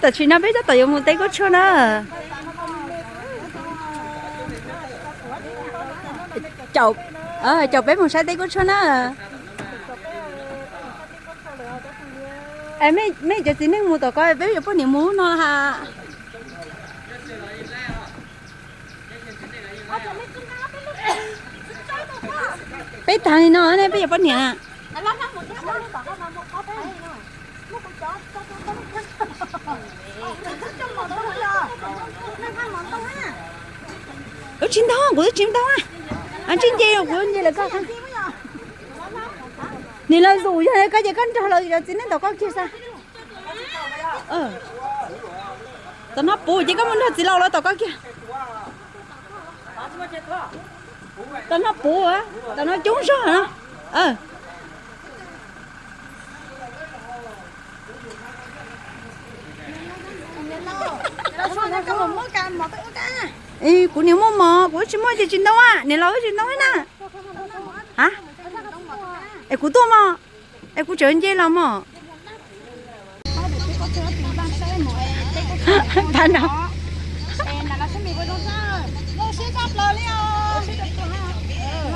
Tam sim no peb tab tom yuav mus teb kuab tshuaj na. Caum, caum peb mus saib teb kuab tshuaj na. Mej cov txiv neej mus tom ko peb yuav poj niam mus no ha. Peb tag li no ne peb yuav poj niam. Kuv tsis ntau, kuv twb tsis ntau. Tsis nce, kuv nce lawm koj. Nim lawv zus yog koj ces koj nrog lawv cov txiv neej tom koj kiag xwb. Tom no puv ces koj mus nrog txiv laus lawv tom koj kiag. Tom no puv, tom no coob zog no. Kuv niam muaj mov, kuv tsis muaj ces tsis ntau, niam laus tsis ntau na. Es kuv tuaj mog, es kuv tseem nce los mog.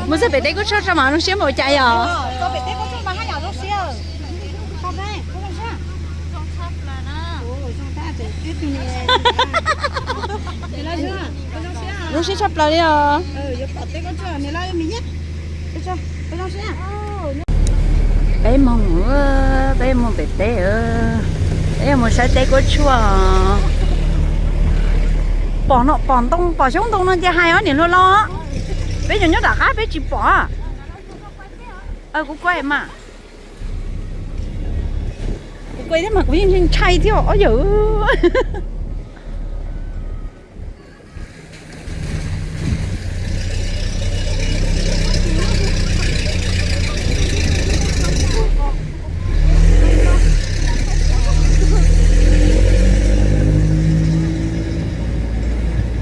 Mus txog pem teb kuab tshuaj tso mas zoo siab npaum cas yog. Zoo siab tshaj plaws li os. Peb mus, peb mus pem teb, peb mus saib teb kuab tshuaj. Pom no, pom ntoo, pom xyoob ntoo no ces hais os niam hluas los. Peb cov nyob nram qab peb tsis pom. Kuv kuaj mas, kuv kuaj thiab mas kuv yeej ntshai thiab os yawm.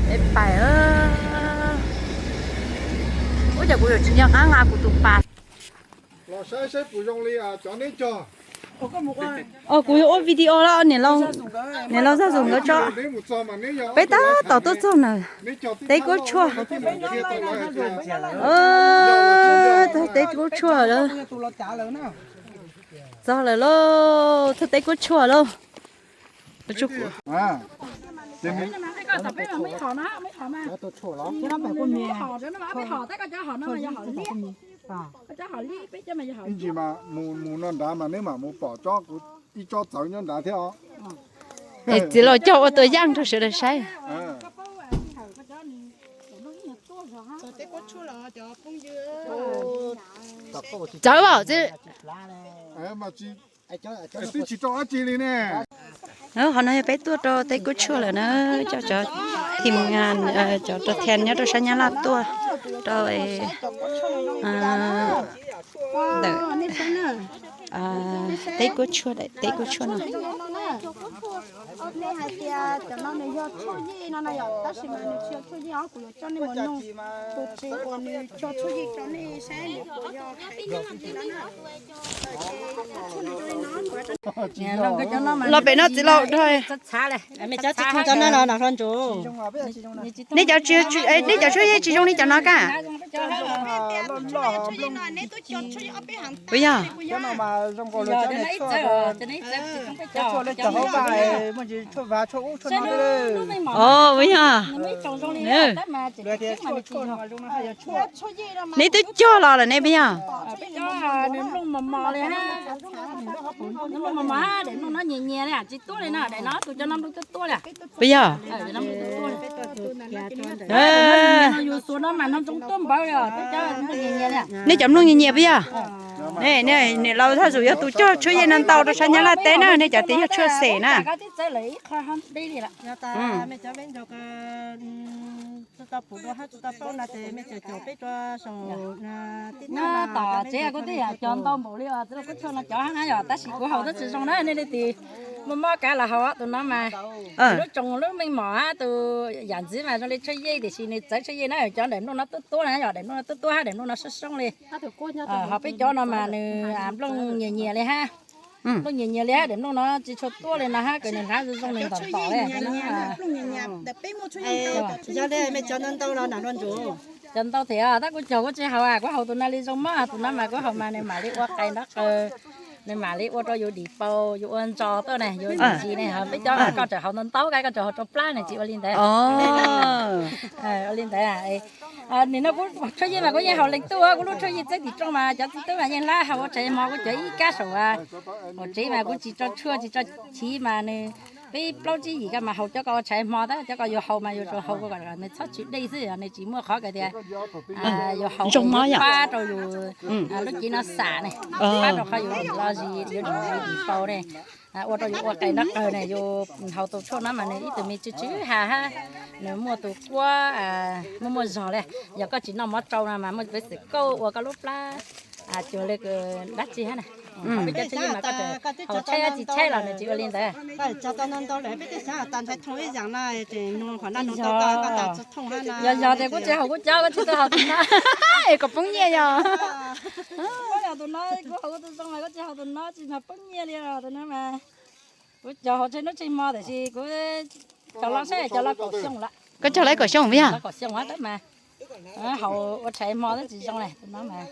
Peb pais, ua cas kuv yuav tsis nco qab nqa kuv tus pas. Los saib saib puas zoo li cov neb cog. Kuv yuav ua video los, niam laus Zaj Zus nkawd tso. Peb tab tom tuaj txog na, teb kuab tshuaj. Txog teb kuab tshuaj lawm. Txog lawm lauj, txog teb kuab tshuaj lauj. Ib ntsis mas mus no nrad mas neb mam mus pom tsob, kuv ib tsob txawv nyob nrad thiab os. Es txiv laus cog ua tus yaj rau sawv daws saib. Txawv os. Twb tsis rau dab tsi li ne. Qhov no yog peb tuaj rau teb kuab tshuaj lawm na, cov, cov, cov rau thiaj nyob rau sab Nyab Laj tuaj rau ntawm teb kuab tshuaj, teb kuab tshuaj no. Nej hais tias cov no nws yog tshuaj yij no na yom, tab sis mas nws tsis yog tshuaj yij os, kuv yuav coj nej mus nug tus txiv uas nws cog tshuaj yij rau nej saib nws puas yog hais li no na. Los pem no txiv laus. Nej cov tshuaj yij tsis zoo li cov no kaj? Puas yog? Os, puas yog? Neb twb cog los lawm ne puas yog? Puas yog? Nej cov mloog nyias nyias puas yog? Niam laus Thaj Zum yog tus cog tshuaj yij no ntau rau sab Nyab Laj teb na, nej cov tias yog tshuaj xem na. Tom tsev kuv twb yam cog ntau npaum li os, txiv laus kuj tshuaj no cov hab na yom, tab sis kuv haus twb tsis zoo na, nej leej twg muaj mob kav los haus tus no mas. Lub tsoos lub meej mom hab tus yam ntxiv mas zoo li tshuaj yij tiam sis nws txawv tshuaj yij na, cov daim nplooj no tuab tuab na yom, daim nplooj no tuab tuab hab daim nplooj no soob soob li. Ho peb cov no mas nws nplooj nyias nyias li hab. Nplooj nyias nyias li hab, daim nplooj no tsis tshua tuab li no hab, kws nws hlav zoo zoo nws ntom ntom li. Cov ntau thiab, tab kuv cog kuv tsis haus, kuv haus tus no li zoo mog, tus no mas kuv haus mas nws mam li ua qais nrab qaws, nws mam li ua rau yus dim paus, yus ua ntsos tuaj ne, yus dim ntsis ne, peb cov koj tseem haus ntau ntau, koj tseem haus rau plab ne, tsis ua li ntawd. Ua li ntawd. Nim no kuv tshuaj yej mas kuv yeej haus leej twg, kuv lub tshuaj yej txawb tim rooj mas cov txiv tub mas yeej hlab haus ua tshais hmo, kuv cov ib kab saum hauv tsev mas kuv tsis tso tshuaj tsis tso chiv mas nws, peb plaub tsib yim koj mas haus cov ko ua tshais hmo tab, cov ko yuav haus mas yuav tsum haus kom nws txhob tsw dej xwb, nws tsis muaj qhov kws tias yuav haus pab rau yus lub cev no xam ne, pab rau qhov yus dim los zis, yus dim los zis dim paus ne, ua rau yus ua qais nrab qaws ne, yus haus tus tshuaj no mas nws ib tug me tsw tsw ha hab, nws muaj tus kuab, muaj muaj zog li. Yog koj tsis noj mov tsau no mas muaj peev xwm kauj ua koj lub plab cuag li dab tsi hab na. Peb cov tshuaj yej mas koj tseem haus tshaib tsis tshaib los nws tsis ua li ntawd. Yog yog tias kuv tsis haus kuv cov, kuv tsis tau haus tus no. Es kom poob nyiaj yog. Kuv yog tus no, kuv haus kuv tus zoo mas kuv tsis haus tus no tsis mas poob nyiaj li os, tus no mas. Kuv cog haus tsheej hnub tsheej hmo tiam sis kuv cog los saib cog los kaum xyoo lawm. Koj cog los kaum xyoo yog? Kaum xyoo tab mas haus ua tshais hmo tab tsis zoo li tus no mas.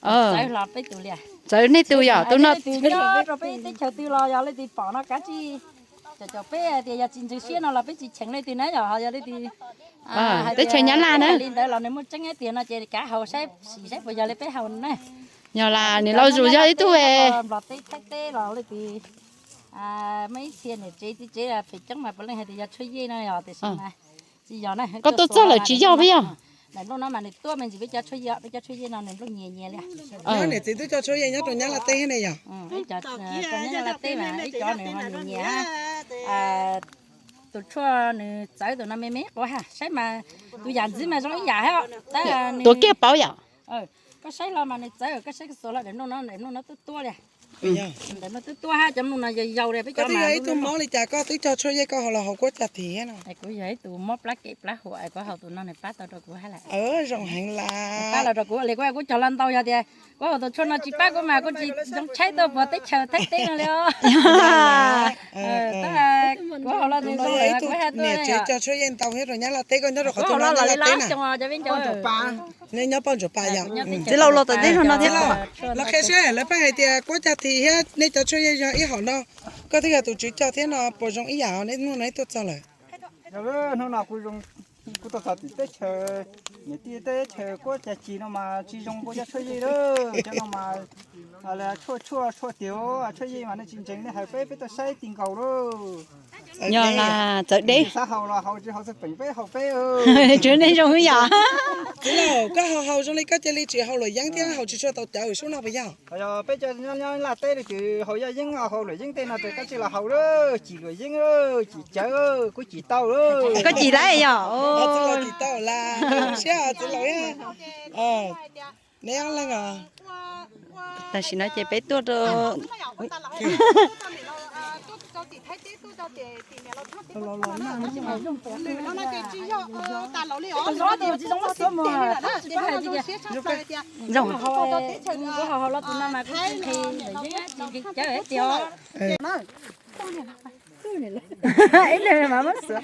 Txawv hlo peb tus li. Txawv nej tus yog tus no. Rau peb teb chaws twg los yog leej twg pom no kav tsij, caum caum peb tias yog tsis ntseeg siab no los peb tsis cheem leej twg na, yog yog leej twg teb chaws Nyab Laj na li ntawd los nws muaj tseeb tiag no ces kav haus saib sim saib puas yog li peb haus na. Yog las nws los zus yog ib tug Nplog teb Thaib teb los leej twg muaj ib txhia niam tsev txiv tsev phem coob mas puav leej hais tias yog tshuaj yej no yog tiam sis mas tsis yog na. Koj tuaj txog lawm tsis yog peb yog. Daim nplooj no mas nws tuab me ntsis peb cov tshuaj yej, peb cov tshuaj yej no nws nplooj nyias nyias li. Niam txiv twb cog tshuaj yej nyob rau Nyab Laj teb ne yog. Cov Nyab Laj teb mas ib cov nws ho nyias nyias. Tus tshuaj nws txawv tus no me me quav ha saib mas tus yam ntxiv mas zoo ib yam hab. Tuav kiag pauv yom. Koj saib hlo mas nws txawv, koj saib koj xuas hlo daim nplooj no, daim nplooj no twb tuab li. Daim nplooj twb tuab hab, cov nplooj no yau yau li peb cov. Koj twb yog ib tug mob li cas koj twb cog tshuaj yej koj ho los haus kuab cag thim no? Kuv yog ib tug mob plab kem plab huam, kuv haus tus no nws pab tau rau kuv hab lawm. Zoo heev las. Pab los rau kuv li, kuv kuv cog los ntau yog tias kuv haus tus tshuaj no tsis pab kuv mas kuv tsis zoo tshaib tuaj puag teb chaws Thaib teb no li os. Kuv haus los nws zoo lawm kuv hab tuaj. Niam tsev cog tshuaj yej ntau nyob rau Nyab Laj teb, koj nyob rau qhov twg no Nyab Laj teb na? Nyob Paj Ntsuag Pas yom. Txiv laus los tom ntej no thiab. Los qhia saib lawv pheej hais tias kuab cag thim thiab nej cov tshuaj yej yog ib hom no, koj twb yog tus tswv cog thiab no puas zoo ib yam, nej hnub no tuaj txog lawm? Yog hnub no kuv zoo, kuv tuaj txog tim teb chaws, niam tij teb chaws kuab cag thim no mas tsis zoo kuv cov tshuaj yej lawm, cov no mas tshuaj tshuaj tshuaj tiag, tshuaj yej mas nej tsis ntseeg nej hais peb, peb tuaj saib ti nkaus lauj. Yog las txawv deb. Xav haus los haus, tsis haus txog peem peb haus peb. Tsuav nej zoo yom. Txiv laus, koj haus haus zoo li koj cia li tsis haus luam yeeb thiab haus tsis tshua tau cawv sub no puas yog? Peb cov nyob Laj teb no ces haus yaj yeeb, haus luam yeeb tej no ces koj tsis los haus lawm, cim luam yeeb, cim cawv kuj cim tau lawm. Koj cim lawm yom? Txiv laus cim tau las, siab txiv laus. Neb ob leeg os. Tam sim no ces peb tuaj rau Ib leeg mas muab xuav.